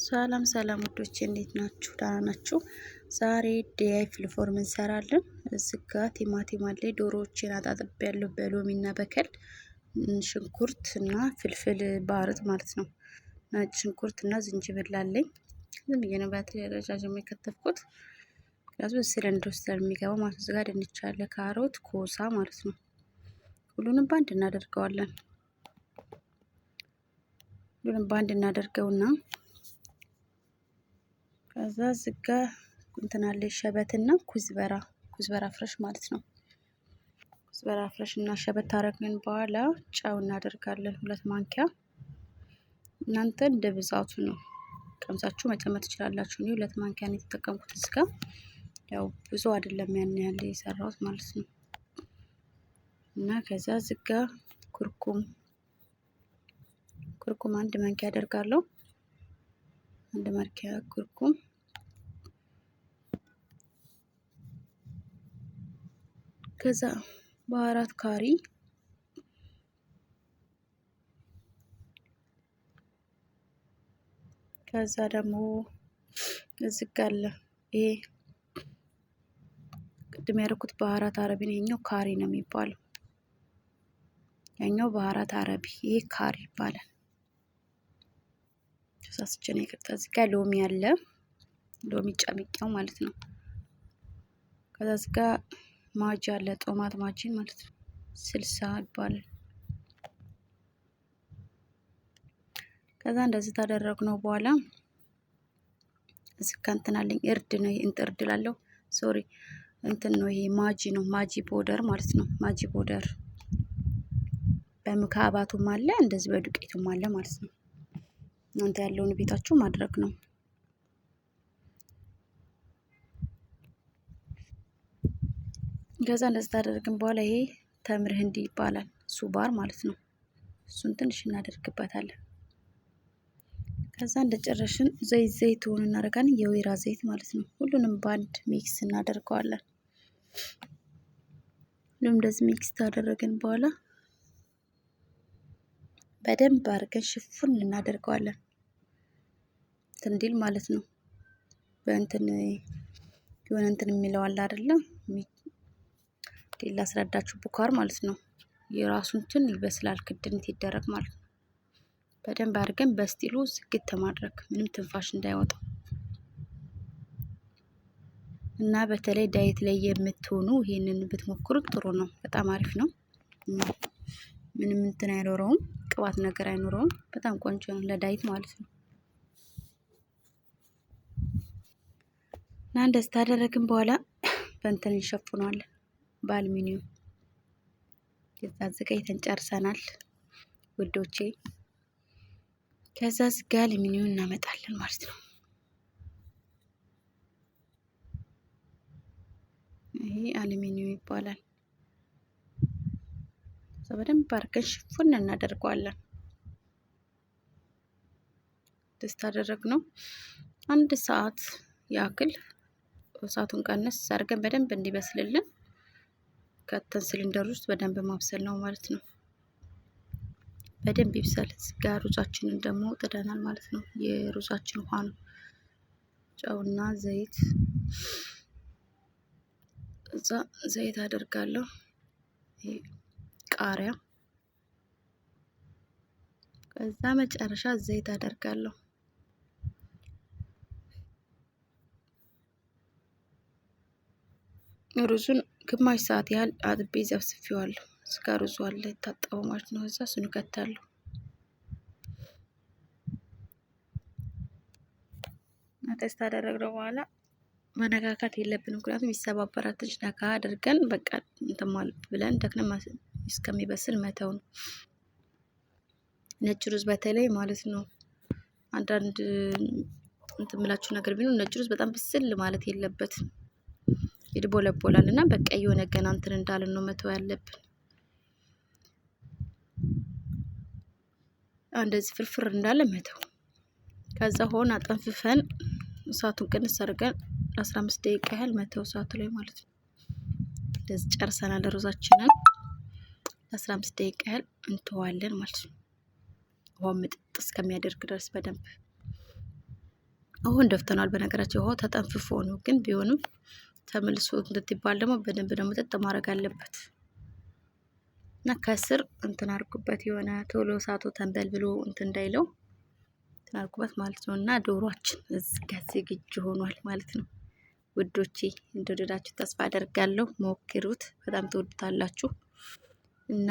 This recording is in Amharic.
ሰላም ሰላም ውዶቼ እንዴት ናችሁ? ደህና ናችሁ? ዛሬ دياي ፍልፎርም እንሰራለን። እዚህ ጋ ቲማቲም አለ። ዶሮዎችን አጣጥቤያለሁ በሎሚና በ خل ሽንኩርት እና فلفل بارد ማለት ነው። ነጭ ሽንኩርት እና ዝንጅብል አለኝ። ዝም ብዬ ነው በረጃጅም የከተፍኩት፣ ምክንያቱም ሲሊንደር ውስጥ ስለሚገባ ማለት ነው። እዚህ ጋ ድንች አለ፣ ካሮት፣ كوسة ማለት ነው። ሁሉንም ባንድ እናደርገዋለን። ሁሉንም ባንድ እናደርገውና ከዛ ዝጋ እንትን አለ شبت ና كزبرة كزبرة fresh ማለት ነው። كزبرة fresh እና شبت ታረግን በኋላ ጨው እናደርጋለን 2 ማንኪያ። እናንተ እንደ ብዛቱ ነው ቀምሳችሁ መጨመር ትችላላችሁ። እኔ 2 ማንኪያ ነው የተጠቀምኩት። እዚህ ጋ ያው ብዙ አይደለም ያን ያህል የሰራሁት ማለት ነው። እና ከዛ ዝጋ ኩርኩም ኩርኩም 1 ማንኪያ አደርጋለሁ። 1 ማንኪያ ኩርኩም። ከዛ بهارات ካሪ፣ ከዛ ደግሞ እዚህ ጋ አለ ይሄ ቅድም ያደረኩት بهارات عربي ነው። ይሄኛው ካሪ ነው የሚባለው። ያኛው بهارات عربي፣ ይሄ ካሪ ይባላል። ተሳስቼ ነው፣ ይቅርታ። እዚህ ጋ ሎሚ አለ፣ ሎሚ ጨምቄው ማለት ነው። ከዛ እዚህ ጋ ማጂ አለ፣ طماط ማጂ ማለት ነው። صلصة ይባላል። ከዛ እንደዚህ ታደረግነው በኋላ እዚህ ጋ እንትን አለኝ፣ እርድ ነው። ይሄ እርድ እላለሁ፣ sorry፣ እንትን ነው ይሄ ማጂ ነው። ማጂ powder ማለት ነው። ማጂ powder በምካባቱም አለ፣ እንደዚህ በዱቄቱም አለ ማለት ነው። እናንተ ያለውን ቤታችሁ ማድረግ ነው። ከዛ እንደዚህ ታደርግን በኋላ ይሄ تمر هندي ይባላል፣ صبار ማለት ነው። እሱን ትንሽ እናደርግበታለን። ከዛ እንደጨረሽን ዘይት ዘይቱን እናደርጋለን፣ የወይራ ዘይት ማለት ነው። ሁሉንም በአንድ mix እናደርገዋለን። ሁሉም እንደዚህ mix ታደረግን በኋላ በደንብ አድርገን ሽፍን እናደርገዋለን። እንዲል ማለት ነው። በእንትን የሆነ እንትን የሚለው አለ አይደለም? ላስረዳችሁ፣ بخار ማለት ነው። የራሱ እንትን ይበስላል፣ ክድንት ይደረግ ማለት ነው። በደንብ አድርገን በስቲሉ ዝግት ማድረግ ምንም ትንፋሽ እንዳይወጣው። እና በተለይ diet ላይ የምትሆኑ ይሄንን ብትሞክሩት ጥሩ ነው። በጣም አሪፍ ነው። ምንም እንትን አይኖረውም፣ ቅባት ነገር አይኖረውም። በጣም ቆንጆ ነው ለ diet ማለት ነው። እና እንደዚህ ታደረግን በኋላ በእንትን እንሸፍነዋለን፣ በአልሚኒየም። ከዛ አዘጋጅተን ጨርሰናል ውዶቼ። ከዛ ስጋ አልሚኒየም እናመጣለን ማለት ነው። ይሄ አልሚኒየም ይባላል። በደንብ አድርገን ሽፉን እናደርገዋለን። ደስ ታደረግነው 1 ሰዓት ያክል እሳቱን ቀነስ አድርገን በደንብ እንዲበስልልን ከተን ሲሊንደር ውስጥ በደንብ ማብሰል ነው ማለት ነው። በደንብ ይብሰል። እዚህ ሩዛችንን ደግሞ ጥደናል ማለት ነው። የሩዛችን ውሃ ነው። ጨውና ዘይት፣ እዛ ዘይት አደርጋለሁ። ቃሪያ፣ ከዛ መጨረሻ ዘይት አደርጋለሁ። ሩዙን ግማሽ ሰዓት ያህል አጥቤ ዘፍዝፌዋለሁ። እዚህ ሩዙ አለ የታጠበው ማለት ነው። እዛ እሱን እከታለሁ። ቴስት ካደረግነው በኋላ መነካካት የለብንም፣ ምክንያቱም ይሰባበራል። ትንሽ ነካ አድርገን በቃ እንትን ብለን ደክነን እስከሚበስል መተው ነው። ነጭ ሩዝ በተለይ ማለት ነው። አንዳንድ እንትን የምላችሁ ነገር ቢኖር ነጭ ሩዝ በጣም ብስል ማለት የለበትም። ይድቦለቦላል እና በቃ የሆነ ገና እንትን እንዳልን ነው መተው ያለብን። እንደዚህ ፍርፍር እንዳለ መተው። ከዛ ሆን አጠንፍፈን እሳቱን ቅንስ አድርገን 15 ደቂቃ ያህል መተው እሳቱ ላይ ማለት ነው። እንደዚህ ጨርሰናል። ሩዛችንን ለ15 ደቂቃ ያህል እንተዋለን ማለት ነው። ውሃው ምጥጥ እስከሚያደርግ ድረስ በደንብ። ውሃውን ደፍተናል። በነገራችን ውሃው ተጠንፍፎ ነው፣ ግን ቢሆንም ተመልሶ እንድትባል ደግሞ በደንብ ደግሞ ጥጥ ማድረግ አለበት እና ከስር እንትን አድርጉበት የሆነ ቶሎ እሳቱ ተንበልብሎ እንትን እንዳይለው እንትን አድርጉበት ማለት ነው። እና ዶሯችን እዚህ ጋር ዝግጁ ሆኗል ማለት ነው። ውዶቼ እንደወደዳችሁ ተስፋ አደርጋለሁ። ሞክሩት፣ በጣም ትወዱታላችሁ እና